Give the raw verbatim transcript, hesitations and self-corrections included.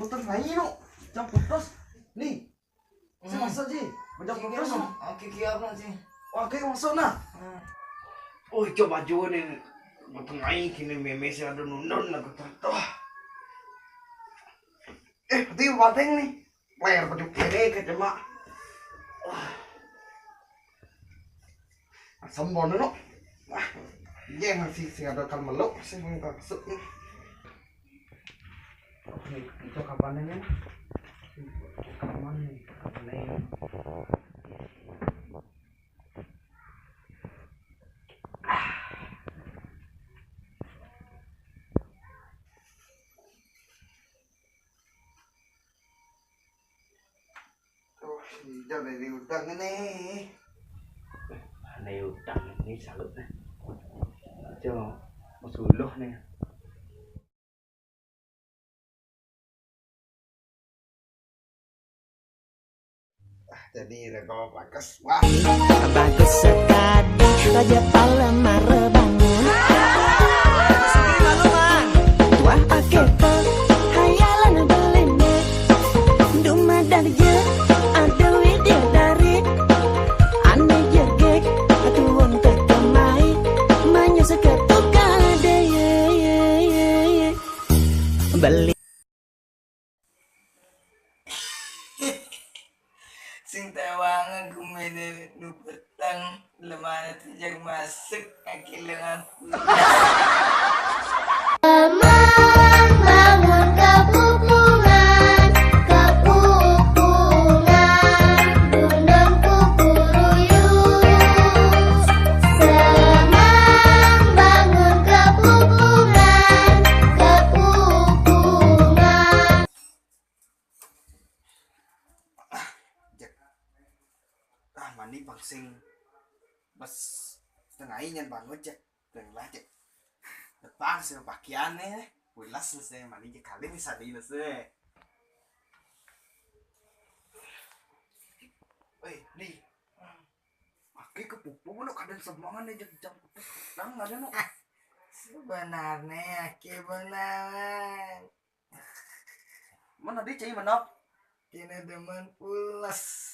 Putus main, no. Jam putus. Nih. Saya masuk, Ji. Jam putus, no. Oke, kiap, no, Ji. Oke, masuk, nah. Oh, coba baju nih. Gua tengah kini meme sih ada nundun lah gua tuh. Eh, peti bateng nih. Layar baju kiri ke cuma. Asam bono, no. Wah, iya masih sing ada kan meluk sih, masuk nih. Itu kapan ini? Kapan nih? Kapan ini? Oh, si Ijo dari utang ini. Ada utang ini salut nih. Aja mau suluh nih. Ah, jadi udah kau bagus. Wah. Bagus sekali, Raja Palemar bangun. Tuah aketo, hayalan belinda. Dumadar je, ada widya dari. Ane jegek, tuun tetemai. Manyus ke tukang de, ye, ye, ye, ye. Beli. Sing tawang aku mene nu peteng lemana tejak masuk akilengan. Membangun kepupungan, kepupungan, dundun kukuruyuk. Senang bangun kepupungan, kepupungan. Ah, Jack. Ah, mani pangsing bes setengah inyan bangun, Jack. Tengah, Jack. Depan sih pakaiannya. Pulas sih mani, Jack, kali ini sadina sih. Woi, Li. Aki kepupu lo kadang semangat nih, Jack, jam petang ada no. Sebenarnya aki benar. Mana dia cai menap? Kena demen pulas.